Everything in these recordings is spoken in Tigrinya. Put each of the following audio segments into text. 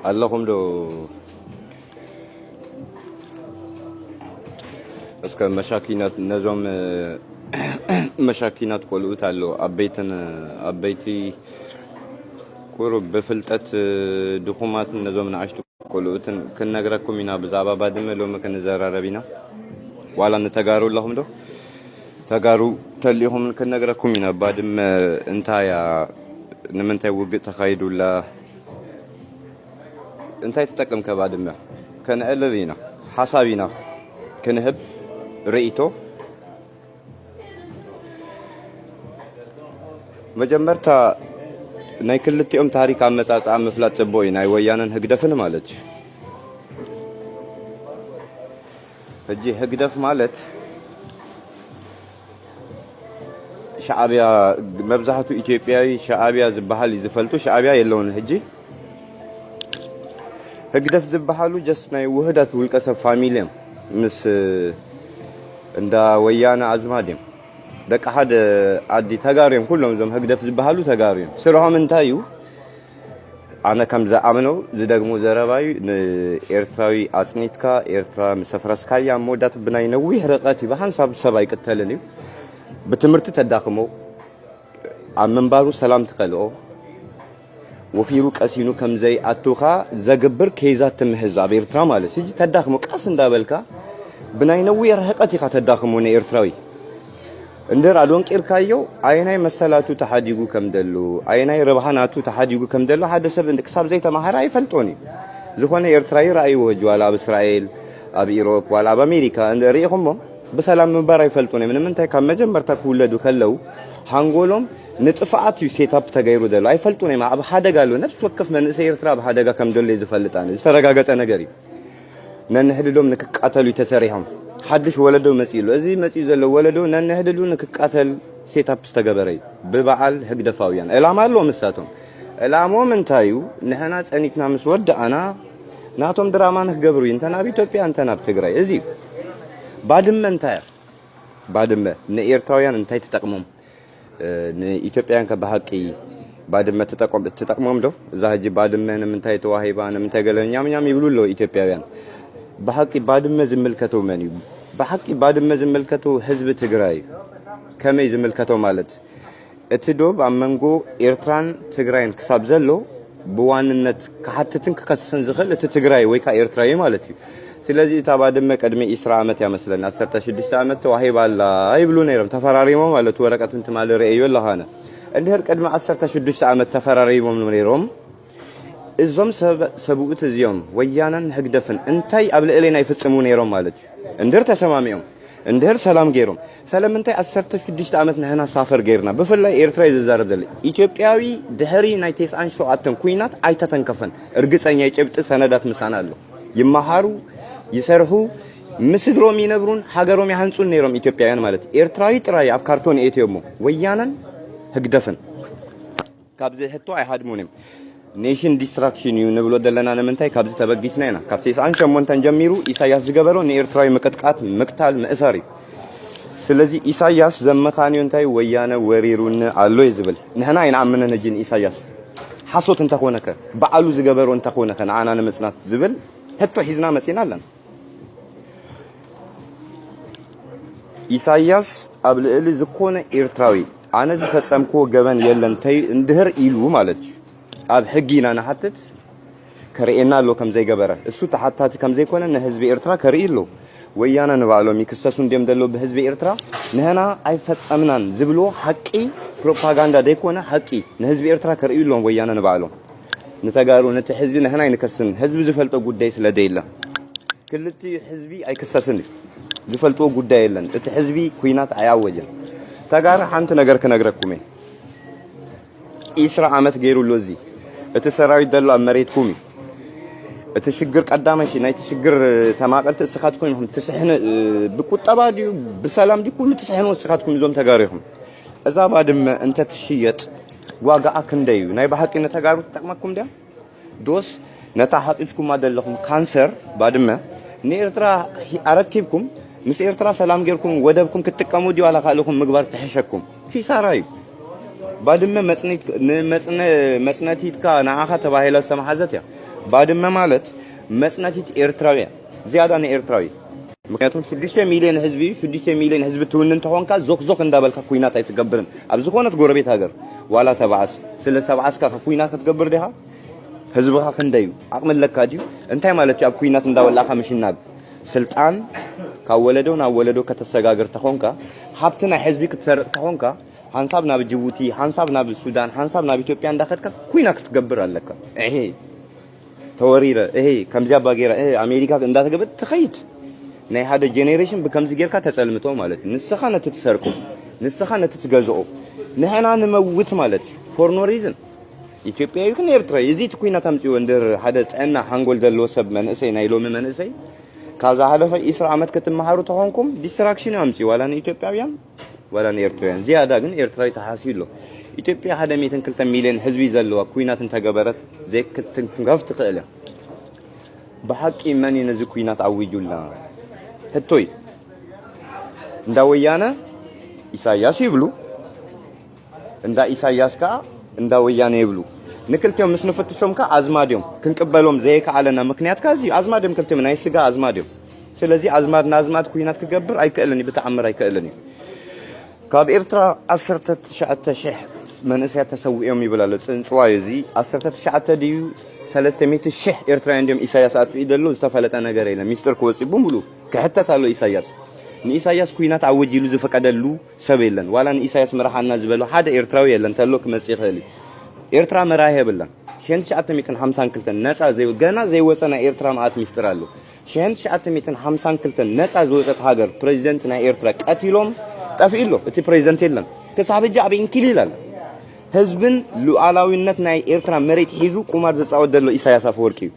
ኣለኹም ዶ? እስከ መሻኪናት፣ ነዞም መሻኪናት ቆልኡት ኣሎ፣ ኣበይትን ኣበይቲ ቁሩብ ብፍልጠት ድኹማትን ነዞም ንኣሽቱ ቆልኡትን ክንነግረኩም ኢና። ብዛዕባ ባድመ ሎሚ ክንዘራረብ ኢና። ዋላ ንተጋሩ ኣለኹም ዶ? ተጋሩ ተሊኹም ክንነግረኩም ኢና። ባድመ እንታይ እያ? ንምንታይ ውግእ ተኻይዱላ? እንታይ ትጠቅም ከባድመ? ከነዕልል ኢና። ሓሳብ ኢና ክንህብ፣ ርእይቶ። መጀመርታ ናይ ክልቲኦም ታሪክ ኣመጻጽኣ ምፍላጥ ጽቡቅ እዩ፣ ናይ ወያነን ህግደፍን ማለት እዩ። ሕጂ ህግደፍ ማለት ሻዕብያ፣ መብዛሕቱ ኢትዮጵያዊ ሻዕብያ ዝበሃል እዩ ዝፈልጡ። ሻዕብያ የለውን ሕጂ። ህግደፍ ዝበሃሉ ጀስት ናይ ውህዳት ውልቀ ሰብ ፋሚሊ እዮም። ምስ እንዳ ወያነ ኣዝማድ እዮም። ደቂ ሓደ ኣዲ ተጋሩ እዮም። ኩሎም እዞም ህግደፍ ዝበሃሉ ተጋሩ እዮም። ስርሖም እንታይ እዩ? ኣነ ከም ዝኣምኖ ዝደግሞ ዘረባ እዩ። ንኤርትራዊ ኣጽኒትካ፣ ኤርትራ ምስ ኣፍረስካያ፣ ኣብ መወዳእታ ብናይ ነዊሕ ርቀት እዩ። ብሓንሳብ ሰብ ኣይቅተልን እዩ። ብትምህርቲ ተዳኽሞ፣ ኣብ ምንባሩ ሰላም ትኸልኦ፣ ወፊሩ ቀሲኑ ከም ዘይኣቱኻ ዘግብር ኬዛት ትምህዝ ኣብ ኤርትራ ማለት እዩ። ሕጂ ተዳኽሞ፣ ቀስ እንዳበልካ ብናይ ነዊሕ ርሕቀት ኢኻ ተዳኽሞ ንኤርትራዊ። እንድር ኣዶንቂርካዮ፣ ኣየናይ መሰላቱ ተሓዲጉ ከም ደሉ፣ ኣየናይ ረብሓ ናቱ ተሓዲጉ ከም ደሉ ሓደ ሰብ እንድ-፣ ክሳብ ዘይተማሃረ ኣይፈልጦን እዩ። ዝኾነ ኤርትራዊ ረኣይዎ ሕጂ ዋላ ኣብ እስራኤል፣ ኣብ ኢሮፕ፣ ዋላ ኣብ ኣሜሪካ እንድ-፣ ርኢኹሞ ብሰላም ምንባር ኣይፈልጡን እዮም። ንምንታይ? ካብ መጀመርታ ክውለዱ ከለዉ ሃንጎሎም ንጥፍኣት እዩ ሴታፕ ተገይሩ ዘሎ። ኣይፈልጡን እዮም። ኣብ ሓደጋ ኣሎ። ነፍሲ ወከፍ መንእሰይ ኤርትራ ኣብ ሓደጋ ከም ዘሎ እዩ ዝፈልጥ ኣነ። ዝተረጋገጸ ነገር እዩ። ነንሕድዶም ንክቃተሉ እዩ ተሰሪሖም። ሓድሽ ወለዶ መጺኡ ኣሎ። እዚ መጺኡ ዘሎ ወለዶ ነንሕድዱ ንክቃተል ሴታፕ ዝተገበረ እዩ። ብበዓል ህግደፋውያን። ዕላማ ኣለዎም ንሳቶም። ዕላምኦም እንታይ እዩ? ንሕና ጸኒትና ምስ ወዳእና ናቶም ድራማ ንክገብሩ እዩ። እንተ ናብ ኢትዮጵያ፣ እንተ ናብ ትግራይ። እዚ እዩ። ባድመ እንታይ እያ? ባድመ ንኤርትራውያን እንታይ ትጠቅሞም? እ፣ ንኢትዮጵያውያን ከ ብሓቂ ባድመ ትጠቅም-፣ ትጠቅሞም ዶ? እዛ ሕጂ ባድመ ንምንታይ ተዋሂባ፣ ንምንታይ ገለ ኛም ኛም ይብሉ ኣለዉ ኢትዮጵያውያን። ብሓቂ ባድመ ዝምልከቶ መን እዩ? ብሓቂ ባድመ ዝምልከቶ ህዝቢ ትግራይ እዩ። ከመይ ዝምልከቶ ማለት? እቲ ዶብ ኣብ መንጎ ኤርትራን ትግራይን ክሳብ ዘሎ ብዋንነት ክሓትትን ክከስስን ዝኽእል እቲ ትግራይ ወይ ከዓ ኤርትራ እዩ ማለት እዩ። ስለዚ እታ ባድመ ቅድሚ ዒስራ ዓመት እያ መስለኒ፣ ዓሰርተ ሽዱሽተ ዓመት ተዋሂባ ኣላ ይብሉ ነይሮም። ተፈራሪሞም ማለት ወረቀት ውን ትማሊ ርእየዮ ኣለኻ ኣነ። እንድሕር ቅድሚ ዓሰርተ ሽዱሽተ ዓመት ተፈራሪሞም ነይሮም፣ እዞም ሰብ-፣ ሰብኡት እዚኦም ወያነን ህግደፍን እንታይ ኣብ ልዕሌና ይፍጽሙ ነይሮም ማለት እዩ? እንድሕር ተሰማሚዖም፣ እንድሕር ሰላም ገይሮም፣ ስለምንታይ ዓሰርተ ሽዱሽተ ዓመት ንሕና ሳፈር ገይርና? ብፍላይ ኤርትራ እዩ ዝዛረብ ዘሎ። ኢትዮጵያዊ ድሕሪ ናይ ተስዓን ሸውዓተን ኩናት ኣይተተንከፈን። እርግጸኛ ጭብጢ ሰነዳት ምሳና ኣሎ። ይመሃሩ፣ ይሰርሑ፣ ምስ ስድሮም ይነብሩን ሃገሮም ይሃንጹን ነይሮም ኢትዮጵያውያን ማለት እዩ። ኤርትራዊ ጥራይ ኣብ ካርቶን የእትዮሞ። ወያነን ህግደፍን። ካብዚ ሕቶ ኣይሃድሙን እዮም። ኔሽን ዲስትራክሽን እዩ ንብሎ ዘለና ንምንታይ? ካብዚ ተበጊስና ኢና። ካብ ተስዓን ሸሞንተን ጀሚሩ ኢሳያስ ዝገበሮ ንኤርትራዊ ምቅጥቃጥ፣ ምቅታል፣ ምእሳር እዩ። ስለዚ ኢሳያስ ዘመኻንዮ እንታይ? ወያነ ወሪሩኒ ኣሎ እዩ ዝብል። ንሕና ኣይንኣምንን። ሕጂ ንኢሳያስ ሓሶት እንተኾነከ፣ በዓሉ ዝገበሮ እንተኾነከ፣ ንዓና ንምጽናት ዝብል ሕቶ ሒዝና መጺና ኣለና። ኢሳያስ ኣብ ልዕሊ ዝኾነ ኤርትራዊ ኣነ ዝፈጸምክዎ ገበን የለን ተይ-፣ እንድህር ኢሉ ማለት እዩ። ኣብ ሕጊ ኢና ንሓትት፣ ከርእየና ኣሎ ከም ዘይገበረ። እሱ ተሓታቲ ከም ዘይኮነ ንህዝቢ ኤርትራ ከርኢ ኣሎ። ወያነ ንባዕሎም ይክሰሱ እንድዮም ዘለዉ ብህዝቢ ኤርትራ። ንህና ኣይፈጸምናን ዝብልዎ ሓቂ ፕሮፓጋንዳ ዘይኮነ ሓቂ ንህዝቢ ኤርትራ ከርእዩ ኣለዎም ወያነ ንባዕሎም። ንተጋሩ ነቲ ህዝቢ ንህና ኣይንከስን። ህዝቢ ዝፈልጦ ጉዳይ ስለ ደየለ። ክልቲኡ ህዝቢ ኣይክሰስን እዩ። ዝፈልጥዎ ጉዳይ የለን። እቲ ህዝቢ ኩናት ኣይኣወጀን። ተጋሩ ሓንቲ ነገር ክነግረኩም እየ። ዒስራ ዓመት ገይሩ ኣሎ እዚ። እቲ ሰራዊት ዘሎ ኣብ መሬትኩም እዩ። እቲ ሽግር ቀዳማይ ሽ-፣ ናይቲ ሽግር ተማቐልቲ እስኻትኩም ኢኹም። ትስሕኑ፣ እ፣ ብቁጠባ ድዩ፣ ብሰላም ድዩ፣ ኩሉ ትስሕኑ እስኻትኩም እዞም ተጋሩ ኢኹም። እዛ ባድመ እንተ ትሽየጥ ዋጋኣ ክንደይ እዩ? ናይ ብሓቂ ንተጋሩ ትጠቕመኩም ድያ? ዶስ ነታ ሓቂፍኩማ ዘለኹም ካንሰር ባድመ ንኤርትራ ሂ-፣ ኣረኪብኩም ምስ ኤርትራ ሰላም ጌርኩም ወደብኩም ክትጥቀሙ ድዩ ዋላ ካልእኹም ምግባር ትሕሸኩም? ኪሳራ እዩ። ባድመ መጽኒት-፣ ንመጽነ-፣ መጽነቲትካ ንዓኻ ተባሂላ ዝተመሓዘት እያ። ባድመ ማለት መጽነቲት ኤርትራውያን ዝያዳ ንኤርትራዊ። ምክንያቱም ሽዱሽተ ሚልዮን ህዝቢ እዩ። ሽዱሽተ ሚልዮን ህዝቢ ትውንን እንተኾንካ ዞክ ዞክ እንዳበልካ ኩናት ኣይትገብርን። ኣብ ዝኾነት ጎረቤት ሃገር ዋላ ተባኣስ፣ ስለ ዝተባኣስካ ኩናት ክትገብር ዲኻ? ህዝብኻ ክንደይ እዩ? ዓቕሚ ኣለካ ድዩ? እንታይ ማለት እዩ ኣብ ኩናት እንዳበላዕካ ምሽናግ? ስልጣን ካብ ወለዶ ናብ ወለዶ ከተሰጋግር ተኾንካ፣ ሃብቲ ናይ ህዝቢ ክትሰርቕ ተኾንካ፣ ሓንሳብ ናብ ጅቡቲ፣ ሓንሳብ ናብ ሱዳን፣ ሓንሳብ ናብ ኢትዮጵያ እንዳኸድካ ኩናት ክትገብር ኣለካ። እሄ ተወሪረ፣ እሄ ከምዚ ኣባ ገይረ፣ እሄ ኣሜሪካ እንዳተገበ ትኸይድ። ናይ ሓደ ጀኔሬሽን ብከምዚ ጌርካ ተጸልምቶ ማለት እዩ። ንስኻ ነቲ ትሰርቁ፣ ንስኻ ነቲ ትገዝኦ፣ ንሕና ንመውት ማለት እዩ። For no reason። ኢትዮጵያ ይኹን ኤርትራ፣ እዚ እቲ ኩናት ኣምጺዎ እንድር ሓደ ጥዕና ሓንጎል ዘለዎ ሰብ መንእሰይ፣ ናይ ሎሚ መንእሰይ፣ ካብ ዝሓለፈ ዒስራ ዓመት ክትመሃሩ ተኾንኩም ዲስትራክሽን እዩ ኣምጺኡ፣ ዋላ ንኢትዮጵያውያን ዋላ ንኤርትራውያን። ዝያዳ ግን ኤርትራዊ ተሓስዩ ኣሎ። ኢትዮጵያ ሓደ ሚእትን ክልተ ሚልዮን ህዝቢ ዘለዋ ኩናት እንተገበረት ዘይክትንከፍ ትኽእል እያ። ብሓቂ መን እዩ ነዚ ኩናት ኣዊጁልና? ሕቶይ። እንዳ ወያነ ኢሳያስ ይብሉ፣ እንዳ ኢሳያስ ከኣ እንዳ ወያነ ይብሉ። ንክልቲኦም ምስ ንፍትሾም ከኣ ኣዝማድ እዮም። ክንቅበሎም ዘይከኣለና ምክንያት ከኣ እዚ እዩ። ኣዝማድ እዮም ክልቲኦም፣ ናይ ስጋ ኣዝማድ እዮም። ስለዚ ኣዝማድ ንኣዝማድ ኩናት ክገብር ኣይክእልን እዩ፣ ብተኣምር ኣይክእልን እዩ። ካብ ኤርትራ ዓሰርተ ትሽዓተ ሽሕ መንእሰያት ተሰዊኦም ይብል ኣሎ። ጽንጽዋይ እዚ ዓሰርተ ትሽዓተ ድዩ ሰለስተ ሚእቲ ሽሕ ኤርትራውያን ድዮም ኢሳያስ ኣጥፊኡ ዘሎ? ዝተፈለጠ ነገር የለን። ሚስጥር ክወጽእ ብምሉእ ክሕተት ኣሎ ኢሳያስ። ንኢሳያስ ኩናት ኣውጅ ኢሉ ዝፈቀደሉ ሰብ የለን። ዋላ ንኢሳያስ ምርሓና ዝበሎ ሓደ ኤርትራዊ የለን። ተሎ ክመጽእ ይኽእል እዩ። ኤርትራ መራሒ የብላን። ሽሕን ትሽዓተ ሚእትን ሓምሳን ክልተን ነጻ ዘይ-፣ ገና ዘይወጸ ናይ ኤርትራ መዓት ሚስጥር ኣሎ። ሽሕን ትሽዓተ ሚእትን ሓምሳን ክልተን ነጻ ዝወጸት ሃገር ፕሬዚደንት ናይ ኤርትራ ቀቲሎም ጠፊኡ ኣሎ። እቲ ፕሬዚደንት የለን። ክሳብ ሕጂ ኣብ ኢንኪሊል ኣሎ። ህዝብን ሉዓላዊነት ናይ ኤርትራ መሬት ሒዙ ቁማር ዝጻወት ዘሎ ኢሳያስ ኣፈወርቂ እዩ።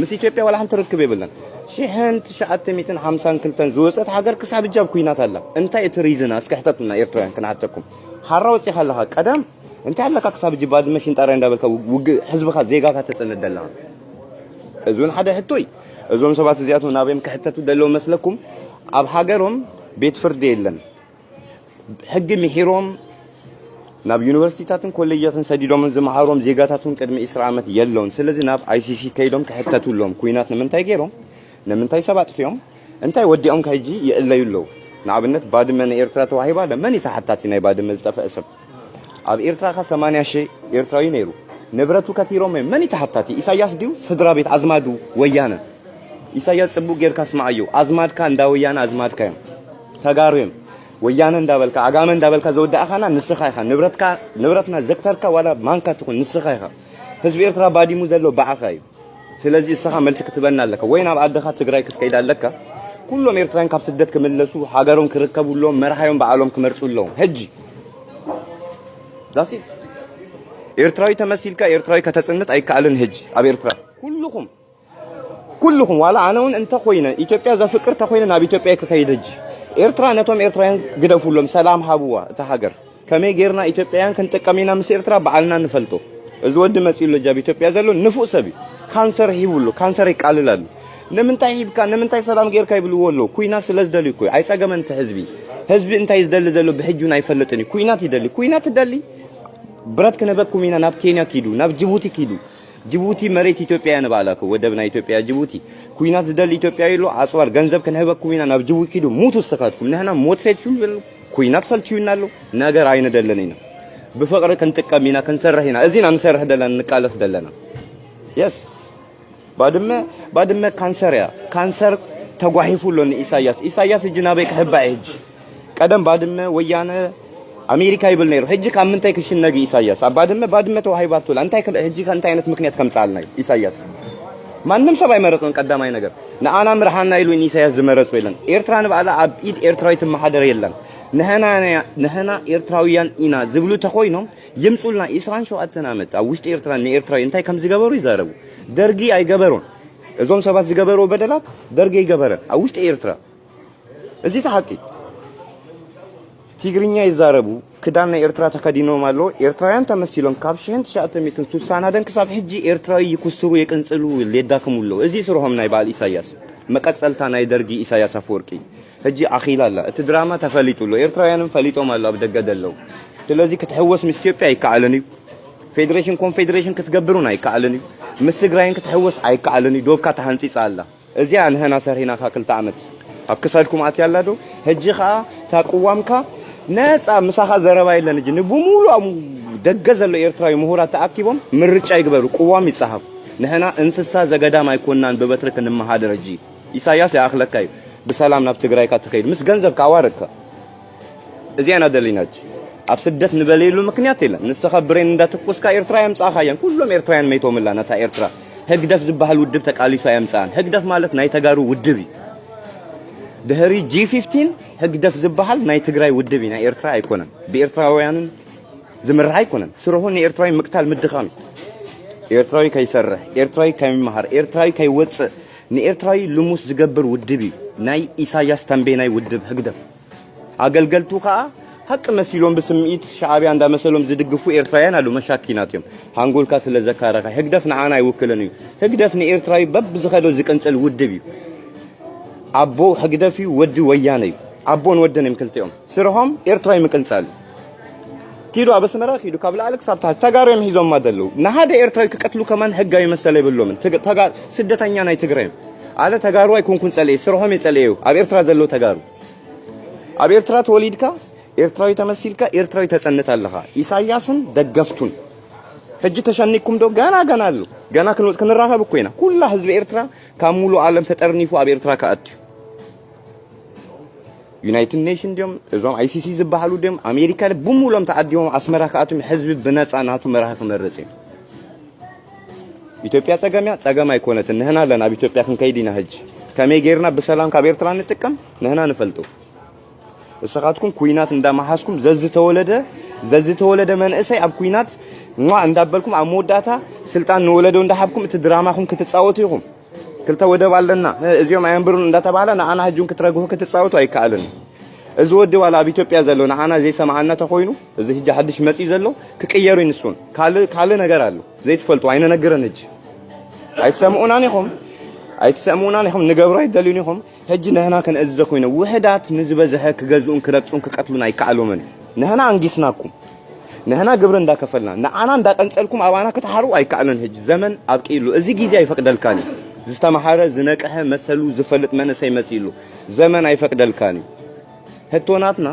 ምስ ኢትዮጵያ ዋላ ሓንቲ ርክብ የብለን። ሽሕን ትሽዓተ ሚእትን ሓምሳን ክልተን ዝወጸት ሃገር ክሳብ ሕጂ ኣብ ኩናት ኣላ። እንታይ እቲ ሪዝን? እስኪ ሕተቱና ኤርትራውያን ክንሓተኩም። ሓራ ወጺኻ ኣለኻ። ቀደም እንታይ ኣለካ ክሳብ ሕጂ ባድመ ሽንጣራይ እንዳበልካ ውግ-፣ ውግእ ህዝብኻ ዜጋኻ ተጽንት ዘለኻ? እዚ እውን ሓደ ሕቶ እዩ። እዞም ሰባት እዚኣቶም ናበዮም ክሕተቱ ዘለዉ መስለኩም? ኣብ ሃገሮም ቤት ፍርዲ የለን። ሕጊ ምሒሮም ናብ ዩኒቨርሲቲታትን ኮሌጃትን ሰዲዶምን ዝመሃሮም ዜጋታት እውን ቅድሚ ዒስራ ዓመት የለውን። ስለዚ ናብ ኣይሲሲ ከይዶም ክሕተቱ ኣለዎም። ኩናት ንምንታይ ገይሮም? ንምንታይ ሰብ ኣጥፊኦም? እንታይ ወዲኦም ከ ሕጂ ይእለዩ ኣለዉ? ንኣብነት ባድመ ንኤርትራ ተዋሂባ ኣላ። መን እዩ ተሓታቲ ናይ ባድመ ዝጠፍአ ሰብ? ኣብ ኤርትራ ከ ሰማንያ ሽሕ ኤርትራዊ ነይሩ። ንብረቱ ከቲሮም እዮም። መን እዩ ተሓታቲ? ኢሳያስ ድዩ? ስድራ ቤት ኣዝማዱ ወያነ። ኢሳያስ ጽቡቅ ጌርካ ስምዓዮ። ኣዝማድካ እንዳ ወያነ ኣዝማድካ እዮም። ተጋሩ እዮም። ወያነ እንዳበልካ፣ ዓጋመ እንዳበልካ ዘወዳእኻና ንስኻ ኢኻ። ንብረትካ፣ ንብረትና ዘክተርካ ዋላ ማንካ ትኹን ንስኻ ኢኻ። ህዝቢ ኤርትራ ባዲሙ ዘሎ ብዓኻ እዩ። ስለዚ እስኻ መልሲ ክትበና ኣለካ። ወይ ናብ ዓድኻ ትግራይ ክትከይድ ኣለካ። ኩሎም ኤርትራውያን ካብ ስደት ክምለሱ፣ ሃገሮም ክርከቡ ኣለዎም፣ መርሓዮም ባዕሎም ክመርጹ ኣለዎም። ሕጂ። That's it። ኤርትራዊ ተመሲልካ ኤርትራዊ ከተጽንት ኣይከኣልን። ሕጂ ኣብ ኤርትራ ኩልኹም፣ ኩልኹም፣ ዋላ ኣነ እውን እንተኾይነ፣ ኢትዮጵያ ዘፍቅር ተኾይነ ናብ ኢትዮጵያ ክኸይድ። ሕጂ ኤርትራ ነቶም ኤርትራውያን ግደፉሎም፣ ሰላም ሃብዋ እታ ሃገር። ከመይ ጌርና ኢትዮጵያውያን ክንጥቀም ኢና ምስ ኤርትራ ባዕልና ንፈልጦ። እዚ ወዲ መጺኡ ኣሎ፣ ጃብ ኢትዮጵያ ዘሎ ንፉእ ሰብ እዩ። ካንሰር ሂቡ ኣሎ፣ ካንሰር ይቃልል ኣሎ። ንምንታይ ሂብካ፣ ንምንታይ ሰላም ጌርካ ይብልዎ ኣሎ። ኩናት ስለ ዝደልዩ እኮ እዩ። ኣይጸገመን እቲ ህዝቢ። ህዝቢ እንታይ ዝደሊ ዘሎ ብሕጂ እውን ኣይፈልጥን እዩ። ኩናት ይደሊ። ኩናት ትደሊ፣ ብረት ክንህበኩም ኢና፣ ናብ ኬንያ ኪዱ፣ ናብ ጅቡቲ ኪዱ። ጅቡቲ መሬት ኢትዮጵያ እያ ንባዕላ እኮ፣ ወደብ ናይ ኢትዮጵያ ጅቡቲ። ኩናት ዝደሊ ኢትዮጵያዊ ኣሎ፣ ኣጽዋር ገንዘብ ክንህበኩም ኢና፣ ናብ ጅቡቲ ኪዱ፣ ሙቱ እስኻትኩም። ንሕና ሞት ሰልችዩ ኣሎ፣ ኩናት ሰልችዩና ኣሎ፣ ነገር ኣይንደልን ኢና። ብፍቕሪ ክንጥቀም ኢና፣ ክንሰርሕ ኢና። እዚ ኢና ንሰርሕ ዘለና፣ ንቃለስ ዘለና። የስ። ባድመ፣ ባድመ ካንሰር እያ። ካንሰር ተጓሒፉ ኣሎ ንኢሳያስ። ኢሳያስ ሕጂ ናበይ ክሕባእ እዩ ሕጂ? ቀደም ባድመ ወያነ ኣሜሪካ ይብል ነይሩ። ሕጂ ካብ ምንታይ ክሽነግ እዩ ኢሳያስ? ኣብ ባድመ፣ ባድመ ተዋሂባቶ ኣላ። እንታይ ከም፣ ሕጂ ከ እንታይ ዓይነት ምክንያት ከምጽኣልና እዩ ኢሳያስ? ማንም ሰብ ኣይመረጾን። ቀዳማይ ነገር ንኣና ምርሓና ኢሉ ንኢሳያስ ዝመረጾ የለን። ኤርትራ ንባዕላ ኣብ ኢድ ኤርትራዊ ትመሓደር የለን። ንሕና፣ ንሕና ኤርትራውያን ኢና ዝብሉ ተኾይኖም ይምጹልና። ዒስራን ሸውዓተን ዓመት ኣብ ውሽጢ ኤርትራ ንኤርትራዊ እንታይ ከም ዝገበሩ ይዛረቡ። ደርጊ ኣይገበሮን። እዞም ሰባት ዝገበርዎ በደላት ደርጊ ኣይገበረን ኣብ ውሽጢ ኤርትራ። እዚ እቲ ሓቂ። ትግርኛ ይዛረቡ፣ ክዳን ናይ ኤርትራ ተኸዲኖም ኣለዉ። ኤርትራውያን ተመሲሎም ካብ ሽሕን ትሽዓተ ሚእትን ስሳን ሓደን ክሳብ ሕጂ ኤርትራዊ ይኩስሩ፣ ይቅንጽሉ፣ የዳክሙ ኣለዉ። እዚ ስርሖም ናይ በዓል ኢሳያስ። መቀጸልታ ናይ ደርጊ ኢሳያስ ኣፈወርቂ። ሕጂ ኣኺላ ኣላ። እቲ ድራማ ተፈሊጡ ኣሎ። ኤርትራውያንን ፈሊጦም ኣሎ ኣብ ደገ ዘለዉ። ስለዚ ክትሕወስ ምስ ኢትዮጵያ ኣይከኣልን እዩ። ፌደሬሽን ኮንፌደሬሽን ክትገብር እውን ኣይከኣልን እዩ። ምስ ትግራይን ክትሕወስ ኣይከኣልን እዩ። ዶብካ ተሃንፂፃ ኣላ። እዚኣ ንህና ሰርሒናኻ ክልተ ዓመት ኣብ ክሳድኩም ኣትያ ኣላ ዶ? ሕጂ ኸዓ እታ ቅዋምካ ነፃ፣ ምሳኻ ዘረባ የለን። ሕጂ ንብሙሉ ኣብ ደገ ዘሎ ኤርትራዊ ምሁራት ተኣኪቦም ምርጫ ይግበሩ፣ ቅዋም ይፀሃፍ። ንህና እንስሳ ዘገዳም ኣይኮናን ብበትሪ ክንመሃደር። ሕጂ ኢሳያስ ይኣኽለካ እዩ ብሰላም ናብ ትግራይካ ትኸይድ ምስ ገንዘብካ ኣዋረድካ። እዚኣና ደሊናች ኣብ ስደት ንበለየሉ ምክንያት የለን። ንስኻ ብሬን እንዳተኮስካ ኤርትራ የምጻእኻያን ኩሎም ኤርትራውያን መይቶምላ። ነታ ኤርትራ ህግደፍ ዝበሃል ውድብ ተቃሊሱ ኣየምጻኣን። ህግደፍ ማለት ናይ ተጋሩ ውድብ እዩ። ድሕሪ ጂ ፊፍቲን ህግደፍ ዝበሃል ናይ ትግራይ ውድብ እዩ፣ ናይ ኤርትራ ኣይኮነን። ብኤርትራውያንን ዝምራሕ ኣይኮነን። ስርሑ ንኤርትራዊ ምቅታል ምድኻም እዩ። ኤርትራዊ ከይሰርሕ፣ ኤርትራዊ ከይመሃር፣ ኤርትራዊ ከይወፅእ፣ ንኤርትራዊ ልሙስ ዝገብር ውድብ እዩ። ናይ ኢሳያስ ተንቤናይ ውድብ ህግደፍ። ኣገልገልቱ ከኣ ሓቂ መሲሎም ብስምዒት ሻዕብያ እንዳመሰሎም ዝድግፉ ኤርትራውያን ኣለዉ። መሻኪናት እዮም። ሃንጎልካ ስለ ዘካረኻ ህግደፍ ንዓና ኣይውክልን እዩ። ህግደፍ ንኤርትራዊ በብዝኸዶ ዝቅንጽል ውድብ እዩ። ኣቦ ህግደፍ እዩ፣ ወዲ ወያነ እዩ። ኣቦን ወደን እዮም ክልቲኦም። ስርሖም ኤርትራዊ ምቅንጻል እዩ። ኪዱ ኣብ ኣስመራ ኪዱ ካብ ላዕሊ ክሳብ ታሕቲ ተጋሩ እዮም ሒዞማ ዘለዉ። ንሓደ ኤርትራዊ ክቀትሉ ከማን ህጋዊ መሰል የብሎምን። ትግ-፣ ተጋ-፣ ስደተኛ ናይ ትግራይ እዮም። ኣነ ተጋሩ ኣይኮንኩን ጸልኤ፣ ስርሖም የጸልኤዩ። ኣብ ኤርትራ ዘለዉ ተጋሩ ኣብ ኤርትራ ተወሊድካ ኤርትራዊ ተመሲልካ ኤርትራዊ ተጸንት ኣለኻ። ኢሳያስን ደገፍቱን። ሕጂ ተሸኒኩም ዶ? ገና ገና ኣሎ። ገና ክንወጽ ክንራኸብ እኮ ኢና። ኩላ ህዝቢ ኤርትራ ካብ ሙሉእ ዓለም ተጠርኒፉ ኣብ ኤርትራ ክኣቱ እዩ። ዩናይትድ ኔሽን ድዮም፣ እዞም ኣይ ሲ ሲ ዝበሃሉ ድዮም፣ ኣሜሪካ ብሙሉኦም ተዓዲቦም ኣስመራ ክኣቱ ህዝቢ ብነጻ ናቱ መራሒ ክመርጽ እዩ። ኢትዮጵያ ጸገም እያ? ጸገም ኣይኮነትን። ንህና ኣለና ኣብ ኢትዮጵያ ክንከይድ ኢና። ሕጂ ከመይ ጌርና ብሰላም ካብ ኤርትራ ንጥቀም ንህና ንፈልጡ። ንስኻትኩም ኩናት እንዳመሓዝኩም ዘዝተወለደ፣ ዘዝተወለደ መንእሰይ ኣብ ኩናት ሟ እንዳበልኩም ኣብ መወዳእታ ስልጣን ንወለዶ እንዳሃብኩም እቲ ድራማኹም ክትጻወቱ ኢኹም። ክልተ ወደብ ኣለና፣ እዚኦም ኣየንብሩን እንዳተባሃለ ንዓና ሕጂ እውን ክትረግሑ ክትጻወቱ ኣይከኣልን። እዚ ወዲ ዋላ ኣብ ኢትዮጵያ ዘሎ ንዓና ዘይሰምዓና ተኾይኑ፣ እዚ ሕጂ ሓድሽ መጺኡ ዘሎ ክቅየር እዩ ንሱ እውን። ካልእ፣ ካልእ ነገር ኣሎ ዘይትፈልጡ፣ ኣይንነግርን ሕጂ። ኣይትሰምዑናን ኢኹም፣ ኣይትሰምዑናን ኢኹም፣ ንገብሮ ኣይትደልዩን ኢኹም። ሕጂ ንህና ክንእዝዞ ኮይነ ውሕዳት ንዝበዝሐ ክገዝኡን ክረግጹን ክቀትሉን ኣይከኣሎምን። ንህና ኣንጊስናኩም። ንህና ግብሪ እንዳከፈልና፣ ንዓና እንዳቀንጸልኩም ኣባና ክትሓሩ ኣይከኣልን። ሕጂ ዘመን ኣብቂሉ። እዚ ግዜ ኣይፈቅደልካን እዩ። ዝተመሃረ፣ ዝነቅሐ፣ መሰሉ ዝፈልጥ መንእሰይ መጺሉ። ዘመን ኣይፈቅደልካን እዩ። ህቶናትና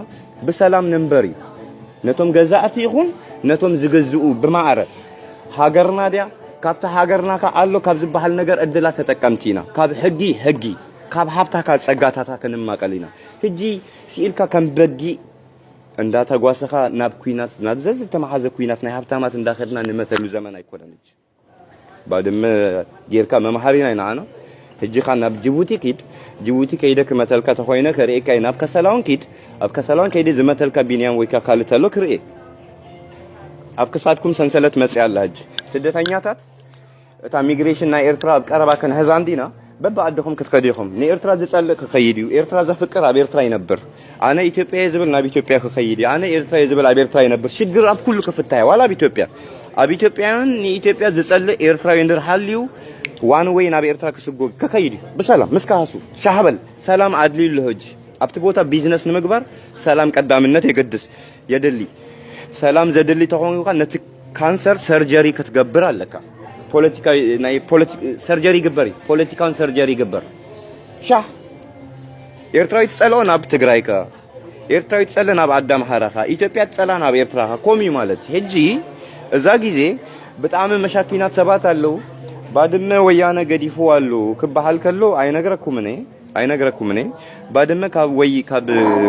ብሰላም ንንበር እዩ። ነቶም ገዛእቲ ይኹን ነቶም ዝግዝኡ ብማዕረ ሃገርና ድያ? ካብቲ ሃገርና ከ ኣሎ ካብ ዝበሃል ነገር ዕድላት ተጠቀምቲ ኢና። ካብ ሕጊ ሕጊ፣ ካብ ሃብታካ ጸጋታታ ክንማቀል ኢና። ሕጂ ስኢልካ ከም በጊዕ እንዳተጓሰኻ ናብ ኩናት፣ ናብ ዘዝተመሓዘ ኩናት ናይ ሃብታማት እንዳኸድና ንመተሉ ዘመን ኣይኮነን። ባድመ ጌርካ መምሃሪና ኢና ኣና። ሕጂ ኻ ናብ ጅቡቲ ኪድ፣ ጅቡቲ ከይደ ክመተልካ ተኾይነ ከርእየካ እየ። ናብ ከሰላውን ኪድ፣ ኣብ ከሰላውን ከይደ ዝመተልካ ቢንያም ወይ ካልእ ተሎ ክርእየ። ኣብ ክሳድኩም ሰንሰለት መጽያ ኣላ። ሕጂ ስደተኛታት እታ ሚግሬሽን ናይ ኤርትራ ኣብ ቀረባ ክንሕዛ እንዲና። በብኣድኹም ክትከዱ ኢኹም። ንኤርትራ ዝጸልእ ክኸይድ እዩ። ኤርትራ ዘፍቅር ኣብ ኤርትራ ይነብር። ኣነ ኢትዮጵያ እየ ዝብል ናብ ኢትዮጵያ ክኸይድ እዩ። ኣነ ኤርትራ እየ ዝብል ኣብ ኤርትራ ይነብር። ሽግር ኣብ ኩሉ ክፍታ እዩ። ዋላ ኣብ ኢትዮጵያ። ኣብ ኢትዮጵያውያን ንኢትዮጵያ ዝጸልእ ኤርትራዊ እንድሕር ሃልዩ ዋን ዌይ ናብ ኤርትራ ክስጎግ ክኸይድ እዩ። ብሰላም ምስ ካህሱ ሻህበል ሰላም ኣድልዩ ኣሎ። ሕጂ ኣብቲ ቦታ ቢዝነስ ንምግባር ሰላም ቀዳምነት የገድስ፣ የድሊ። ሰላም ዘድሊ ተኾይኑ ከኣ ነቲ ካንሰር ሰርጀሪ ክትገብር ኣለካ። ፖለቲካዊ ናይ ፖለቲ-፣ ሰርጀሪ ይግበር እዩ። ፖለቲካውን ሰርጀሪ ይግበር። ሻህ ኤርትራዊ ትጸልኦ ናብ ትግራይካ፣ ኤርትራዊ ትጸልእ ናብ ኣዳምሓራኻ፣ ኢትዮጵያ ትጸልኣ ናብ ኤርትራኻ። ኮም እዩ ማለት። ሕጂ እዛ ግዜ ብጣዕሚ መሻኪናት ሰባት ኣለዉ። ባድመ ወያነ ገዲፍዋ ኣሎ ክበሃል ከሎ ኣይነግረኩምን እየ፣ ኣይነግረኩምን እየ። ባድመ ካብ ወይ-፣ ካብ